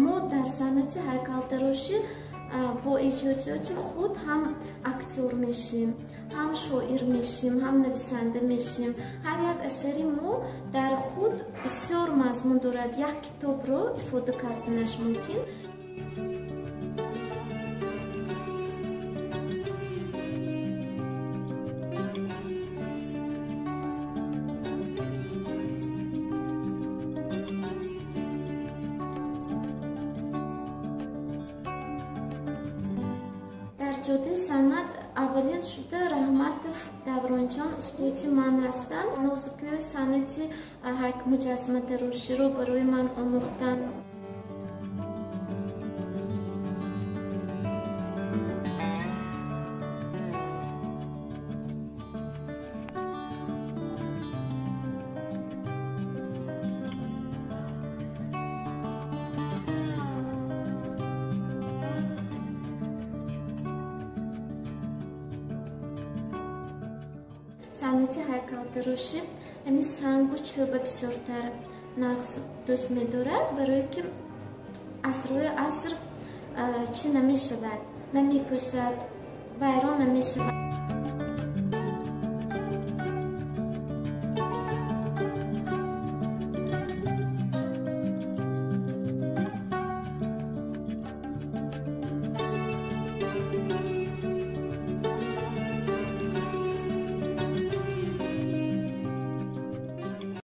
Мо дар санъати ҳайкалтарошӣ бо эҷодиёти худ ҳам актёр мешим, ҳам шоир мешим, ҳам нависанда мешим. Ҳар як асари мо дар худ бисёр мазмун дорад, як китобро ифода карданаш мумкин. Дар ҷодаи санъат аввалин шуда Раҳматов Давронҷон устоди ман ҳастанд. Нозукиҳои санъати муҷассаматароширо барои ман омӯхтанд. Санъати ҳайкалтарошӣ ҳамин сангу чӯба бисёртар нағз дӯст медорад, барое ки асрҳои аср чӣ намешавад, намепӯсад, вайрон намешавад.